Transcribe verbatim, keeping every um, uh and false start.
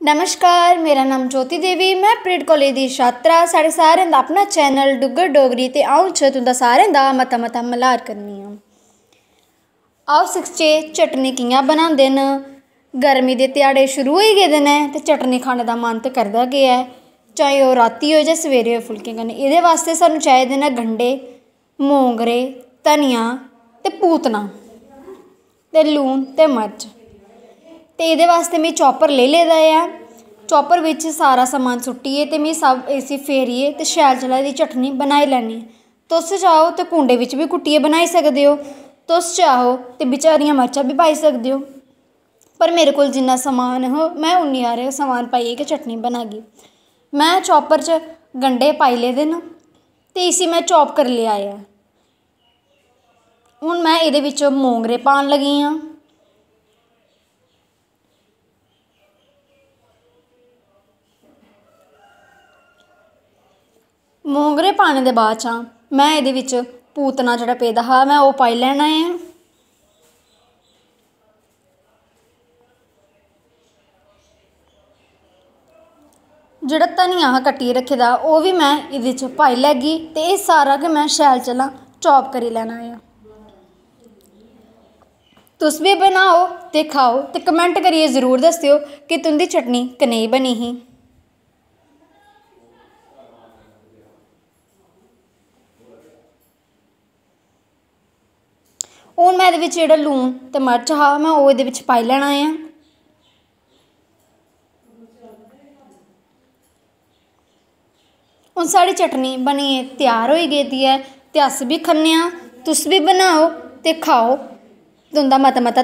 नमस्कार, मेरा नाम ज्योति देवी, में परेड कालेज दी छात्रा। साढ़े सारें दा अपना चैनल डुग्गर डोगरी ते अ'ऊं च तुं'दा सारें दा मता मता मल्हार करनी आं। आओ सिखचै चटनी कि'यां बनांदे न। गर्मी दे ध्याड़े शुरू होई गेदे न ते चटनी खाने दा मन ते करदा गै ऐ, चाहे ओह् रातीं होऐ जां सवेरे होऐ फुल्कें कन्नै। एह्दे बास्तै सानूं चाहिदे न गंढे, मोंगरे, धनिया ते पूतना ते लून ते मर्च। ते एह्दे बास्तै में चॉपर लेई लेदा ऐ। चॉपर बिच सारा समान सुट्टियै ते में सब इसी फेरियै ते शैल चाल्ली दी चटनी बनाई लैन्नी। तुस चाहो ते कूंडे बिच बी कुट्टियै बनाई सकदे ओ। तुस चाहो ते बिच हरियां मर्चां बी पाई सकदे ओ। पर मेरे कोल जिन्ना समान हा, में उन्नी हारे समान पाइयै गै चटनी बनागी। में चॉपर च गंढे पाई लेदे न ते इसी में चॉप करी लेआ ऐ। हून में एह्दे बिच मोंगरे पान लगी आं। मोंगरे पाने दे बाद च में एह्दे बिच पूतना जेह्ड़ा पेदा हा, में ओह् पाई लैना ऐ। जेह्ड़ा धनिया हा कट्टियै रक्खे दा, ओह् बी में एह्दे च पाई लैगी ते एह् सारा गै में शैल चाल्ली चॉप करी लैना ऐ। तुस बी बनाओ ते खाओ ते कमेंट करियै ज़रूर दस्सेओ कि तुं'दी चटनी कनेही बनी ही। हून में एह्दे बिच जेह्ड़ा लून ते मर्च हा, में ओह् एह्दे बिच पाई लैना ऐ। हून साढ़ी चटनी बनियै त्यार होई गेदी ऐ ते अस बी खन्ने आं। तुस बी बनाओ ते खाओ। तुं'दा मता मता